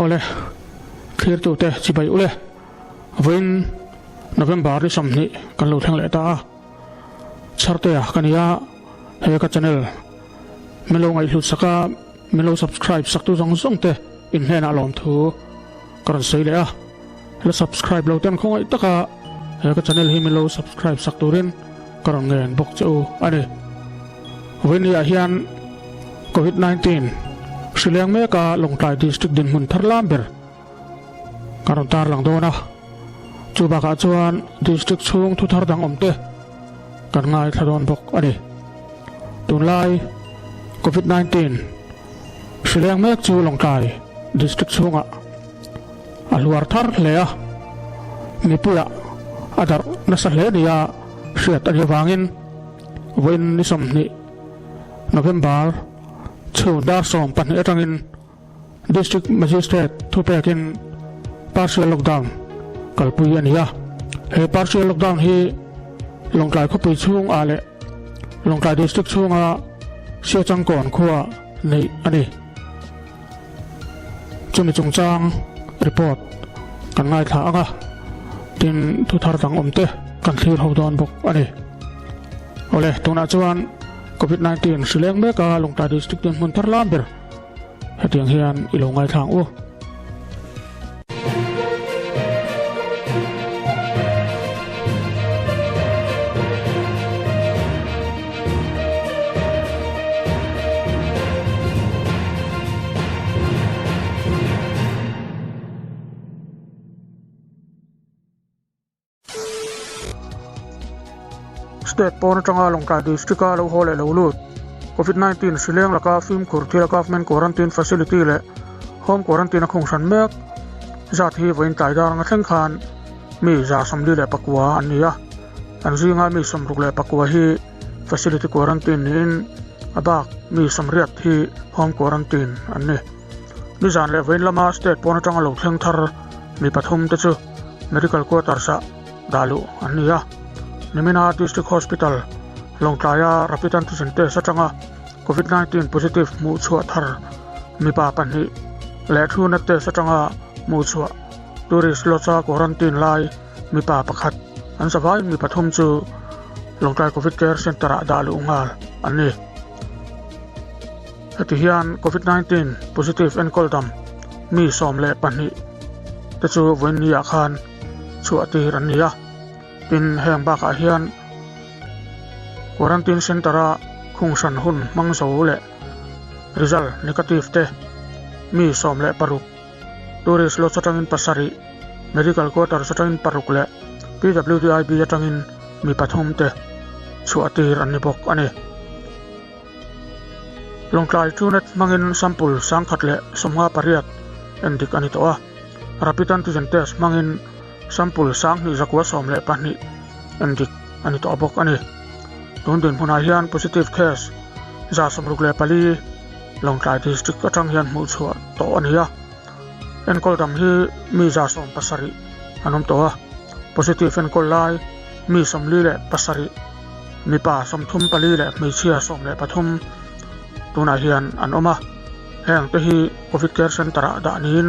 Awle, thlirtute chibai ule, vawiin November ni 20 kan lo thleng leh ta a, Chhartea ka ni a, he ka channel min lo ngaihhlut sak a, min lo subscribe saktu zawng zawng te in hnenah lawmthu ka rawn sawi leh a, la subscribe lo ten khawngaih taka he ka channel hi min lo subscribe sak turin ka rawn ngen bawk che u a ni. Vawinia hian Covid 19 hri leng meka Lawngtlai District dinhmun thar lam ber ka rawn tarlang dawn a, chu bakah chuan District chhung thu thar dang awm te kan ngaithla dawn bawk a ni. Tunlai Covid 19 hri leng mek chu Lawngtlai District chhungah a hluar thar hle a, mipuiah a darh nasa hle nia hriat a nih avangin vawiin ni 20 November chhun dar 12 atangin District Magistrate thupekin partial lockdown kalpui a ni a. He partial lockdown hi Lawngtlai khawpui chhung ah leh Lawngtlai District chhunga Siachangkawn khua neih a ni. Chumi chungchang report kan ngaithla ang a, tin thu thar dang awm te kan thlir ho dawn bawk a ni. Awle, tunah chuan Covid 19 hri leng mek a Lawngtlai District tin hmun thar lam ber hetiang hian i lo ngaithla ang u. State pawn atanga Lawngtlai District-a lo haw leh lo lut Covid 19 hri leng laka fimkhur thila Government Quarantine Facility leh Home Quarantine a khung hran mek zat hi vawiin tlai dar anga thleng khan mi 49 an ni a, an zinga mi 64 hi Facility Quarantine niin a bak mi 80 hi Home Quarantine an ni. Nizan leh vawiin lama State pawn atanga lo thleng thar mi pathum te chu Medical Quarters ah dah luh an ni a. Nimina District Hospital Lawngtlaia Rapid Antigen Test atanga Covid 19 positive hmuh chhuah thar mipa pahnih leh thuna test atanga hmuh chhuah Tourist Lodge-a quarantine lai mipa pakhat an zavaiin mi pathum chu Lawngtlai Covid Care Centre-ah dah luh nghal an ni. Heti hian Covid 19 positive enkawl dam mi 12 te chu vawiin ni ah khan chhuah tir an ni a, tin heng bakah hian quarantine centre-a khung hran hun hmang zo leh result negative te mi 16 tourist lodge atangin pasarih, medical quarters atangin paruk leh PWDIB atangin mi pathum te chhuah tir an ni bawk a ni. Lawngtlai Trunet hmangin sample 1058 en dik a ni tawh a, Rapid Antigen Test hmangin sample 2912 en dik a ni tawh bawk a ni. Tun dinhmunah hian positive case 164 Lawngtlai District atang hian hmuh chhuah tawh a ni a, enkawl dam hi mi 70 an awm tawh a, positive enkawl lai mi 47 Mipa 34 leh hmeichhia 13 tunah hian an awm a, heng te hi Covid Care Centre ah dah niin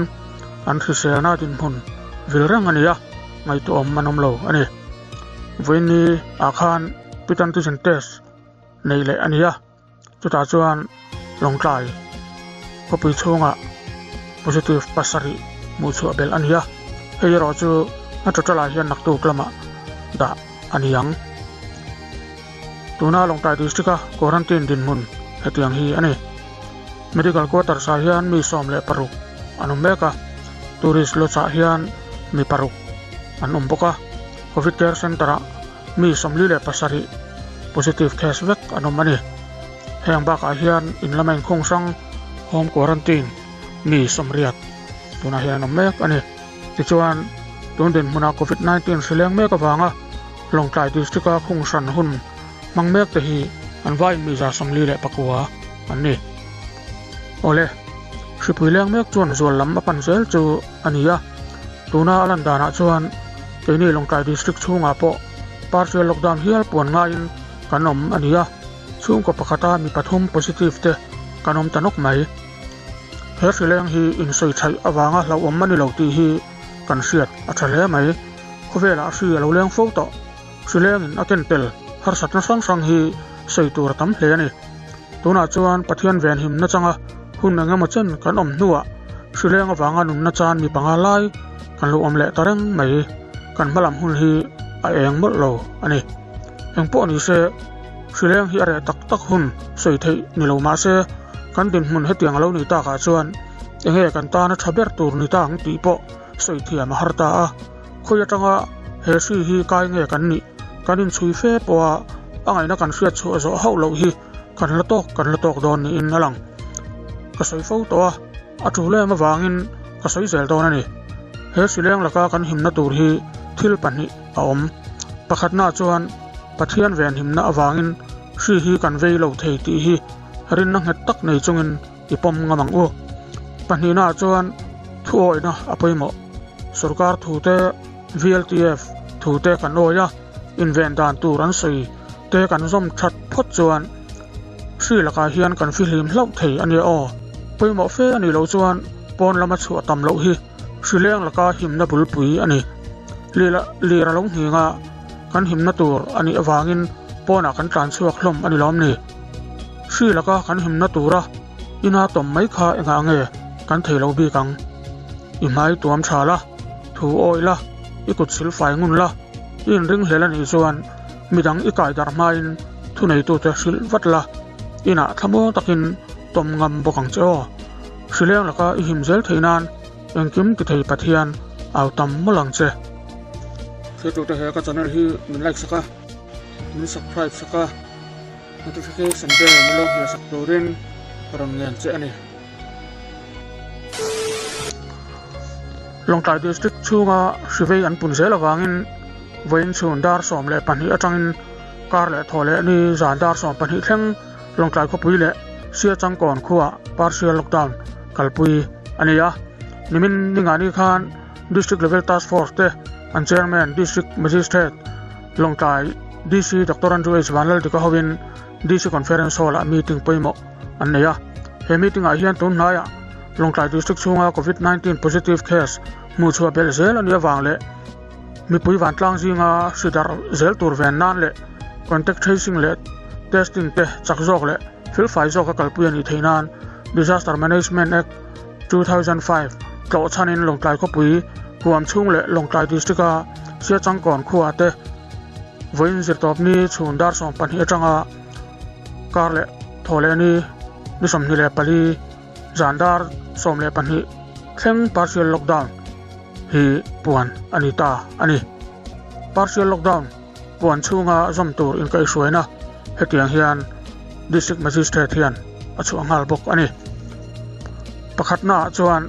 an hriselna dinhmun vil reng a ni a, ngaihtuahawm an awm lo a ni. Vawiin ah khan Pit Antigen Test neih leh a ni a, chutah chuan Lawngtlai khawpui chhungah positive pasarih hmuh chhuah belh a ni a, hei erawh chu a total ah hian naktuk lamah dah a ni ang. Tuna Lawngtlai District a quarantine dinhmun hetiang hi a ni. Medical quarters ah hian mi 16 an awm mek a, tourist lodge ah hian mi paruk an awm bawk a, Covid care centre ah mi 47 positive case vek an awm a ni. Heng bakah hian in lama inkhung hrang home quarantine mi 80 tunah hian an awm mek a ni. Tichuan, tun dinhmuna Covid 19 hri leng mek avanga Lawngtlai District-a khung hran hun hmang mek te hi an vaiin mi 49 an ni. Awle, hripui leng mek chuan zual lam a pan zel chu a ni a, tuna a lan danah chuan keini Lawngtlai District chhungah pawh partial lockdown hial puan ngaiin kan awm a ni a, chhungkaw pakhata mi pathum positive te kan awm ta nawk mai. He hrileng hi insawi thaih avanga hlauhawm a ni lo tih hi kan hriat a tha hle mai. Khawvelah hri a lo leng fo tawh. Hrilengin a ken tel harsatna hrang hrang hi sawi tur a tam hle a ni. Tunah chuan Pathian venhim nachanga hun eng emaw chen kan awm hnuah hrileng avanga nunna chan mi panga lai kan lo awm leh ta reng mai. Kan hmalam hun hi a eng mawlh lo a ni. Engpawh ni se, hrileng hi a reh tak tak hun sawi theih ni lo mah se, kan dinhmun hetiang a lo nih takah chuan enge kan tana tha ber tur ni ta ang tih pawh sawi thiam a har ta a. Khawi atanga he hri hi kai nge kan nih kan inchhui fe pawha a ngaihna kan hriat chhuah zawh hauh loh hi kan la tawk kan la tawk dawn niin a lang. Ka sawi fo tawh a, a tul em avangin ka sawi zel dawn a ni. He hrileng laka kan himna tur hi thil pahnih a awm. Pakhatnaah chuan Pathian venhimna avangin hri hi kan vei lo thei tih hi rinna nghet tak nei chungin i pawm ngam ang u. Pahnihnaah chuan thuawihna a pawimawh. Sorkar thute, VLTF thute kan awi a, inven dan tur an sawi te kan zawm that phawt chuan hri lakah hian kan fihlim hlauh thei a nia aw. Pawimawh fe a nih loh chuan pawn lama chhuah tam loh hi hrileng laka himna bulpui a ni. Lir a lo nghing a, kan himna tur a nih avangin pawnah kan tlan chhuak hlawm a ni lawm ni? Hri laka kan himna tura ina tawm mai kha engah nge kan thei lo bik ang? I hmai tuam tha la, thu awih la, i kut sil fai ngun la, i inring hlel a nih chuan midang i kai darh hmain thuneitute hrilh vat la, inah thlamuang takin tawm ngam bawk ang che aw. Hrileng laka i him zel theih nan engkim ti thei Pathian au tam mawlh ang che. Thiltute he ka channel hi min like sak a, min subscribe sak a, notification bell min lo hmeh sak turin ka rawn ngen che a ni. Lawngtlai District chhunga hrivei an pun zel avangin vawiin chhun dar 12 atangin kar leh thaw leh ni zan dar 12 thleng Lawngtlai khawpui leh Siachangkawn khuaah partial lockdown kalpui a ni a. Nimin ningani khan District Level Task Force te an Chairman District Magistrate Lawngtlai DC Doctor Andrew H Vanlaldika hovin DC Conference Hall-ah meeting pawimawh an nei a. He meeting-ah hian tun hnaiah Lawngtlai District chhunga Covid 19 positive case hmuhchhuah belh zel a nih avang leh mipui vantlang zinga hri darh zel tur ven nan leh contact tracing leh testing te chak zawk leh felfai zawka kalpui a nih theih nan Disaster Management Act 2005 tlawh chhanin Lawngtlai khawpui huam chhung leh Lawngtlai District-a Siachangkawn khua te vawiin zirtawpni chhun dar 12 atanga kar leh thaw leh ni ni 24 zan dar 12 thleng partial lockdown hi puan a ni ta a ni. Partial lockdown puan chhunga zawm tur inkaihhruaina hetiang hian District Magistrate hian a chhuah nghal bawk a ni. Pakhatnaah chuan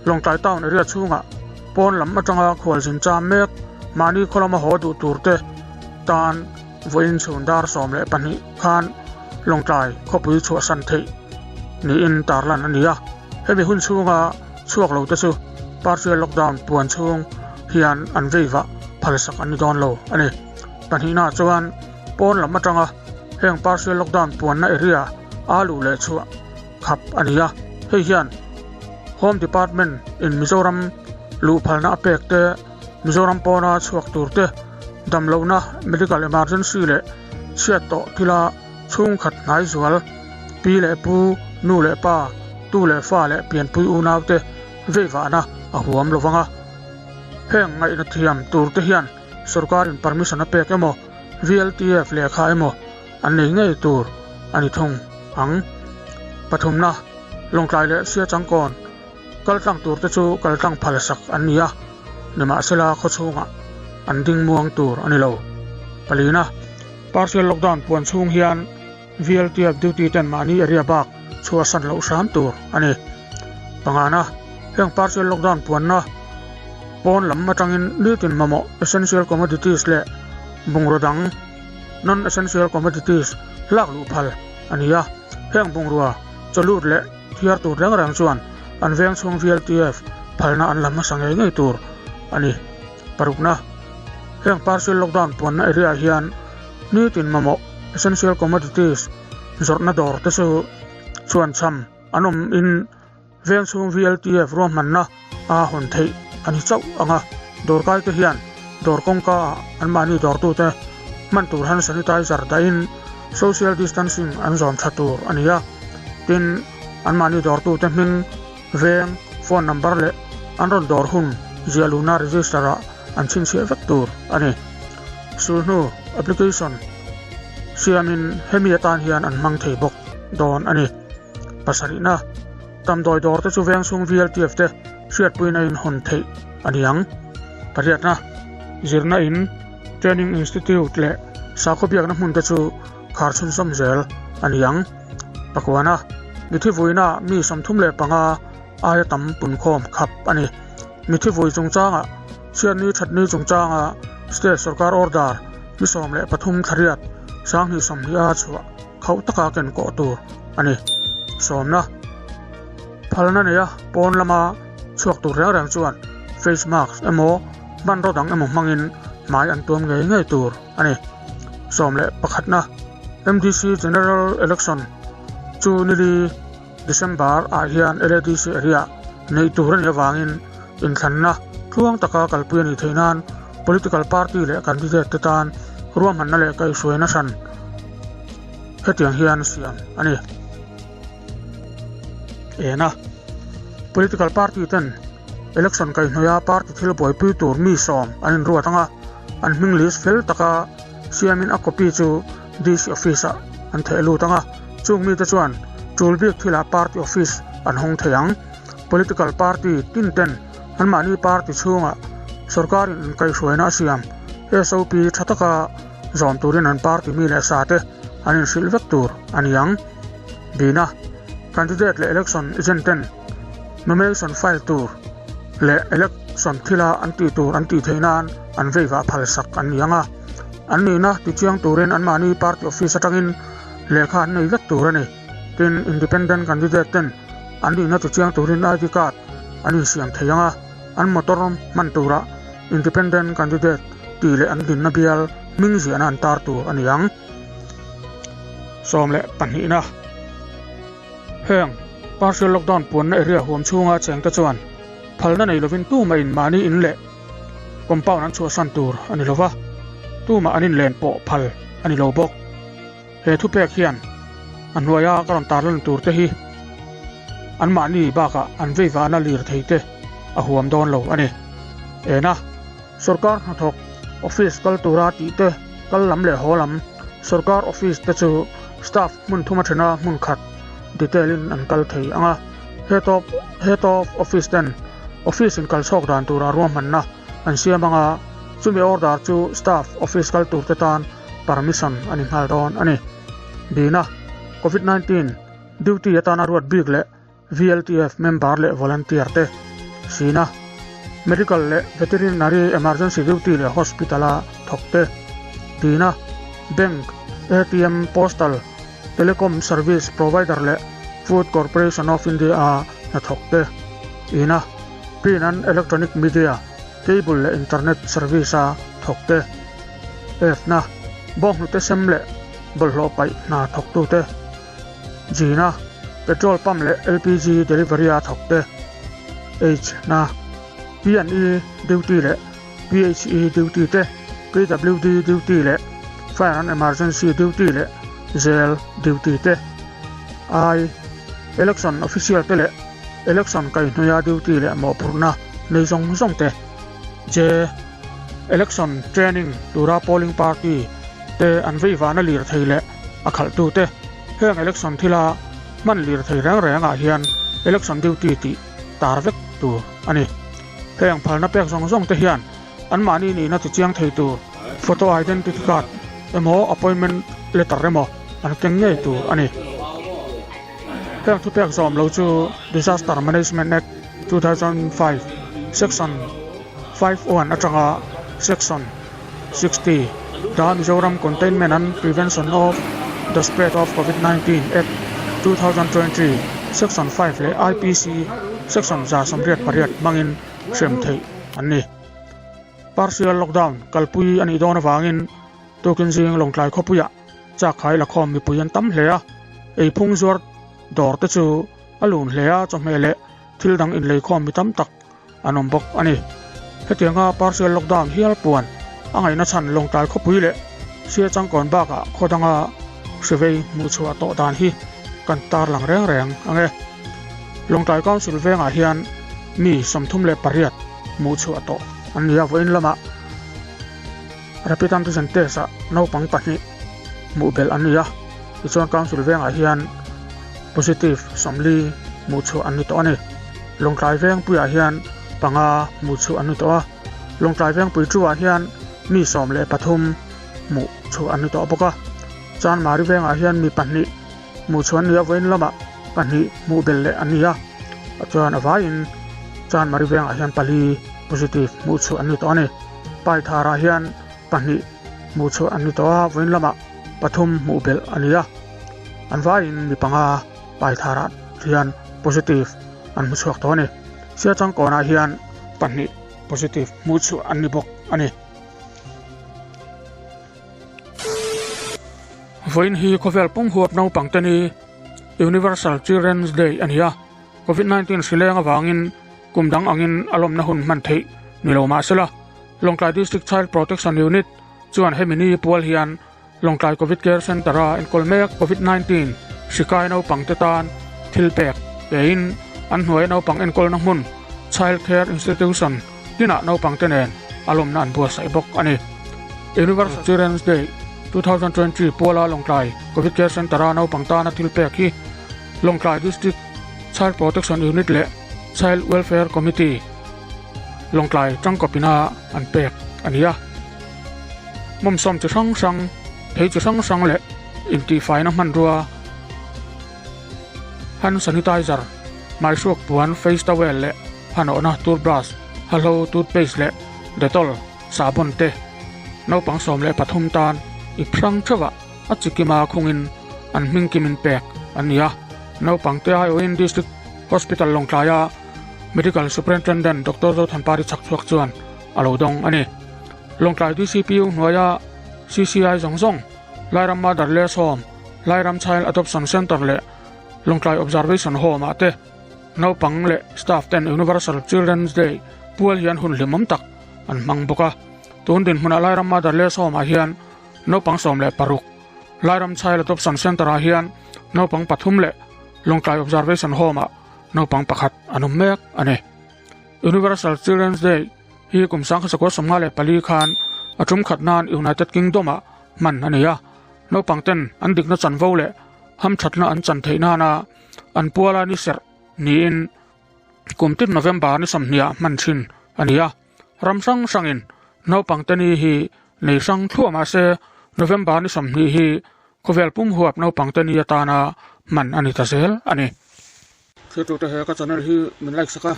Lawngtlai Town area chhungah pawn lam atanga khualzin cham mek mahni khaw lama haw duh turte tan vawiin chhun dar 12 khan Lawngtlai khawpui chhuahsan theih niin tarlan a ni a. Hemi hun chhunga chhuak lo te chu partial lockdown puan chhung hian an vei vah phalsak an ni dawn lo a ni. Pahnihnaah chuan pawn lam atanga heng partial lockdown puanna area a luh leh chhuah khap a ni a, hei hian Home Department in Mizoram luh phalna a pek te, Mizoram pawna chhuak tur te, damlohna, medical emergency leh chhiat tawh thila chhungkhat hnai zual, pi leh pu, nu leh pa, tu leh fa leh pianpui unau te veivahna a huam lo vang a. Heng ngaihna thiam tur te hian sorkarin permission a pek emaw, VLTF lehkha emaw an nei ngei tur a ni thung ang. Pathumna, Lawngtlai leh Siachangkawn kaltlang tur te chu kaltlang phalsak an ni a, nimahsela khawchhungah an ding muang tur a ni lo. Palina, Partial lockdown puan chhung hian VLTF duty ten mahni area bak chhuahsan loh hram tur a ni. Pangana, heng partial lockdown puanna pawn lam atangin nitin mamawh essential commodities leh bungraw dang non-essential commodities lak luh phal a ni a. Heng bungrua chawlut leh thiar tur reng reng chuan an veng chhung VLTF phalna an la hmasa ngei ngei tur a ni. Parukna, heng partial lockdown puanna area ah hian nitin mamawh essential commodities zawrhna dawr te chu chhuanchham an awm in. Veng chhung VLTF ruahmanna a hawn theih a ni chauh ang a, dawrkai te hian dawr kawngka ah anmahni dawrtute hman tur hand sanitizer dahin social distancing an zawm tha tur a ni a, tin anmahni dawrtute hming, veng, phone number leh an rawn dawr hun ziah luhna register ah an chhinchhiah vek tur a ni. Sulhnu application siamin hemi atan hian an hmang thei bawk dawn a ni. Pasarihna, Damdawi dawr te chu veng chhung VLTF te hriatpuina in hawn theih a ni ang. Pariatna, Zirna in, Training Institute leh sakhaw biakna hmun te chu khar chhunzawm zel a ni ang. Pakuana, Mithi vuina mi 35 aia tam punkhawm khap a ni. Mithi vui chungchangah chhiatni thatni chungchanga State sorkar order ni 13 thlariat 2020 a chhuah khauh taka ken kawh tur a ni. Sawmna phalna neia pawn lama chhuak tur reng reng chuan face mask emaw hmanraw dang emaw hmangin hmai an tuam ngei ngei tur a ni. 11na MDC General Election chu nili December ah hian LADC area neih tur a nih avangin inthlanna tluang taka kalpui a nih theih nan political party leh candidate te tan ruahmanna leh kaihhruaina hran hetiang hian siam a ni. Ena political party ten election kaihhnawih a party thil buaipui tur mi sawm an inruat ang a, an hming list fel taka siamin a copy chu DC office ah an theh lut ang a, chung mite chuan tul bik thilah party office an hawng thei ang. Political party tin ten anmahni party chhungah sorkarin inkaihhruaina a siam SOP tha taka zawm turin an party mi leh sa te an inhrilh vek tur a ni ang. Dina, Candidate leh election agent ten nomination file tur leh election thila an tih tur an tih theih nan an veivah phalsak an ni ang a. An nihna tichiang turin anmahni party office atangin lehkha an nei vek tur a ni. Tin, independent candidate ten an nihna tichiang turin ID card an insiam thei ang a, an motor hman turah independent candidate tih leh an dinna bial hming ziahna an tar tur a ni ang. 12na Heng partial lockdown puanna area huam chhunga chengte chuan phalna nei lovin tumah in mahni in leh compound an chhuahsan tur a ni lova, tumah an inlen pawh phal a ni lo bawk. He thupek hian a hnuaia ka rawn tarlan tur te hi anmahni bakah an veivahna lirthei te a huam dawn lo a ni. Ena, sorkar hnathawk office kal tura tih te kal lam leh haw lam sorkar office te chu staff hmun thuma thena hmun khat detail in an kal thei ang a, head of head of office ten office in kal chhawk dan tura ruahmanna an siam ang a, chumi order chu staff office kal tur te tan permission a ni nghal dawn a ni. Bina, Covid 19 duty atana ruat bik leh VLTF member leh volunteer te, Sina, medical leh veterinary emergency duty leh hospital a thawk te, Dina, bank, ATM, postal, telecom service provider leh Food Corporation of India a hnathawk te, Ina, print and electronic media, cable leh internet service a thawk te, F-na, bawnghnute sem leh bawlhhlawh paih hna thawktute, G-na, petrol pump leh LPG delivery a thawk te, H-na, P&E duty leh PHE duty te, PWD duty leh Fire and Emergency duty leh Jail duty te, I, Election official te leh Election kaihhnuaia duty leh mawhphurhna nei zawng zawng te, J, Election training tura polling party te an veivahna lirthei leh a khalhtute heng election thila hman lirthei reng rengah hian election duty tih tar vek tur a ni. Heng phalna pek zawng zawng te hian anmahni nihna tichiang thei tur photo identity card emaw appointment letter emaw an keng ngei tur a ni. Heng thupek zawm lo chu Disaster Management Act 2005 Section 5 1 atanga Section 60 The Mizoram Containment and Prevention of the Spread of Covid-19 Act 2020 Section 5 leh IPC Section 188 hmangin hrem theih an ni. Partial lockdown kalpui a nih dawn avangin tukin zing Lawngtlai khawpuiah chakkhai lakhawm mipui an tam hle a, eiphung zuar dawr te chu a lun hle a, chawhmeh leh. thil dang inleikhawm mi tam tak an awm bawk a ni. Hetianga partial lockdown hial puan a ngaihna chhan Lawngtlai khawpui leh Sia changkawn bakah khaw danga hrivei hmuhchhuah tawh dan hi kan tarlang reng reng ang e. Lawngtlai Council vengah hian mi 38 hmuhchhuah tawh an ni a, vawiin lamah Rapid Antigen Test-ah naupang pahnih hmuh belh an ni a, tichuan Council vengah hian positive 40 hmuhchhuah an ni tawh a ni. Lawngtlai Vengpuiah hian panga hmuhchhuah an ni tawh a, Lawngtlai Vengpui Two-ah hian mi 13 hmuhchhuah an ni tawh bawk a, Chanmari Vengah hian mi pahnih hmuhchhuah an ni a, vawiin lamah pahnih hmuh belh leh an ni a, chuan a vaiin Chanmari Vengah hian pali positive hmuhchhuah an ni tawh a ni. Paitharah hian pahnih hmuhchhuah an ni tawh a, vawiin lamah pathum hmuh belh a ni a, an vaiin mi panga Paitharah hian positive an hmu chhuak tawh a ni. Siachangkawnah hian pahnih positive hmuhchhuah an ni bawk a ni. Vawiin hi khawvel pum huap naupang te ni Universal Children's Day a ni a, Covid 19 hri leng avangin kum dang angin a lawmna hun hman theih ni lo mah sela, Lawngtlai District Child Protection Unit chuan hemi ni pual hian Lawngtlai Covid Care Centre-a enkawl mek Covid 19 hri kai naupangte tan thil pek pein an hnuaia naupang enkawlna hmun Child Care Institution tinah naupangte nen a lawmna an buatsaih bawk a ni. Universal Children's Day 2020 puala Lawngtlai Covid Care Centre-a naupang tana thil pek hi Lawngtlai District Child Protection Unit leh Child Welfare Committee Lawngtlai tangkawpina an pek a ni a. Hmawmsawm chi hrang hrang, thei chi hrang hrang leh intihfaina hmanrua, hand sanitizer, hmaihruak puan, face towel leh hanawhna toothbrush, hahlo, toothpaste leh Dettol sahbawn te naupang 13 tan ip hrang theuhah a chi kima khungin an hming kimin pek an ni a. Naupang te aiawhin District Hospital Lawngtlaia Medical Superintendent Doctor Zothanpari Chhakchhuak chuan a lo dawng a ni. Lawngtlai DCPU hnuaia CCI zawng zawng, Lairam Motherless Home, Lairam Child Adoption Centre leh Lawngtlai Observation Home ah te naupang leh staff ten Universal Children's Day pual hian hun hlimawm tak an hmang bawk a. Tun dinhmunah Lairam Motherless Home ah hian naupang 16, Lairam Child Adoption Centre ah hian naupang pathum leh Lawngtlai Observation Home ah naupang pakhat an awm mek a ni. Universal Children's Day hi kum 1954 khan a tum khat nan United Kingdom-ah hman a ni a, naupang ten an dikna chanvo leh hamthatna an chan theih nana an puala ni serh niin kum tin November ni 20 ah hman thin a ni a. Ram hrang hrangin naupang te ni hi nei hrang thluah mah se November ni 20 hi khawvel pum huap naupang te ni atana hman a ni ta zel a ni. Thirtute he ka channel hi min like sak a.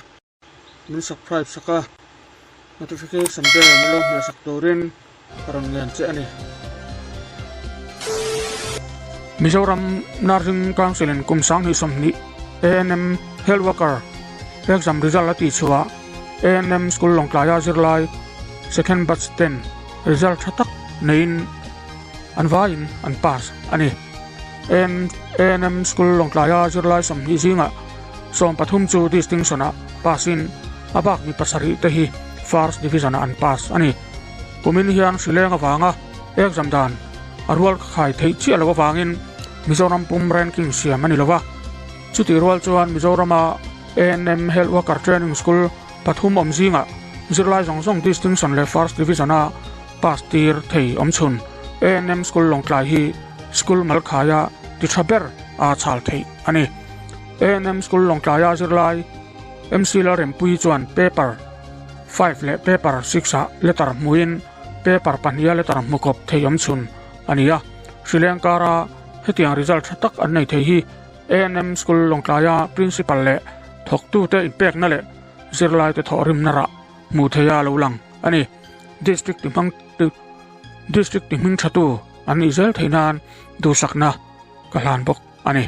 Min subscribe sak a, notification bell min lo hmeh sak turin ka rawn ngen che a ni. Mizoram Nursing Council in kum 2020 ANM Health Worker exam result a tihchhuah ANM School Lawngtlaia zirlai second batch ten result tha tak neiin an vaiin an pass a ni. ANM School Lawngtlaia zirlai 20 zingah 13 chu distinction ah pass in a bak mi pasarih te hi first division ah an pass a ni. Kumin hian hrileng avanga exam dan a rual khai theih chiah lo avangin Mizoram pum ranking siam a ni lova. Chutih rual chuan Mizorama ANM Health Worker Training School pathum awm zingah zirlai zawng zawng distinction leh first division a pass tir thei awm chhun ANM School Lawngtlai hi school malkhaia ti tha ber a chhal theih a ni. ANM School Lawngtlaia zirlai MC Lalrempuii chuan paper five leh paper six ah letter hmuin paper pahniha letter hmu kawp thei awm chhun a ni a. Hri Leng kara hetiang result tha tak an nei thei hi ANM School Lawngtlaia principal leh thawktute inpekna leh zirlaite thawhrimna rah hmuh theia lo lang a ni. District tihmang District tihming thatu an nih zel theih nan duhsakna ka hlan bawk a ni.